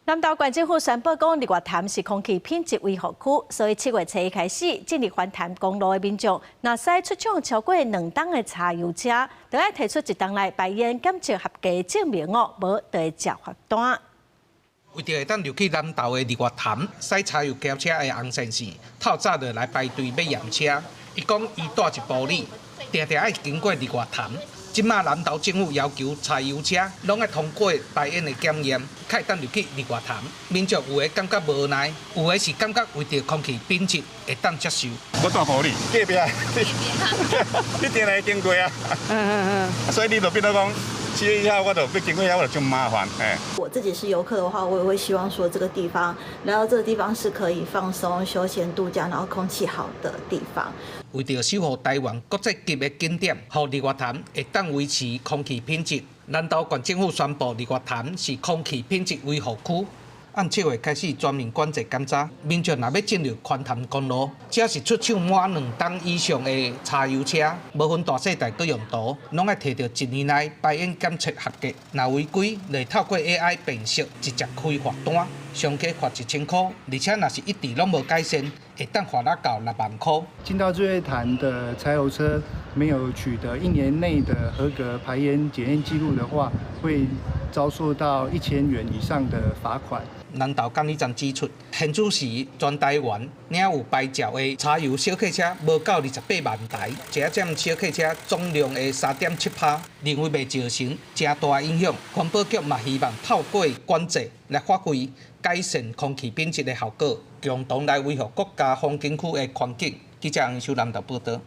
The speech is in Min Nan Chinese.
南投縣政府宣布講，日月潭是空氣品質維護區，所以7月初一開始，進入環潭公路的民眾，若駛出廠超過2噸的柴油車，著愛提出一冬內排煙檢測合格證明哦，無就會接罰單。為著會當入去南投的日月潭，駛柴油轎車的洪先生，透早就來排隊欲驗車。伊講伊蹛一埔里，定定愛經過日月潭。這馬南投政府要求柴油車攏愛通過排煙的檢驗，才會當入去日月潭。民眾有的感覺無奈，有的是感覺為著空氣品質會當接受。我蹛埔里隔壁，你定會經過啊。所以你就變做講，7月1號我就欲經過遐，我就足麻煩。我自己是遊客的話，我也會希望說，這個地方來到這個地方是可以放鬆、休閒、度假，然後空氣好的地方。為著守護台灣國際級的景點，予日月潭會當維持空氣品質，南投縣政府宣布日月潭是空氣品質維護區。按7月開始全面管制檢查，民眾若欲進入環潭公路，只要是出廠滿2噸以上的柴油車，無分大細台閣用途，攏愛提著一年內排煙檢測合格。若違規，就會透過 AI 辨識，直接開罰單，上低罰1000箍，而且若是一直攏無改善，會當罰得到6萬箍。進到日月潭的柴油車沒有取得一年內的合格排煙檢驗記錄的話，會遭受到1000元以上的罰款。南投監理站指出，現此時全台灣領有牌照的柴油小客車無夠28萬台，這佔小客車總量的3.7%，認為袂造成誠大影響。環保局嘛希望透過管制來發揮改善空氣品質的效果，共同來維護國家風景區的環境。記者楊秀南投報道。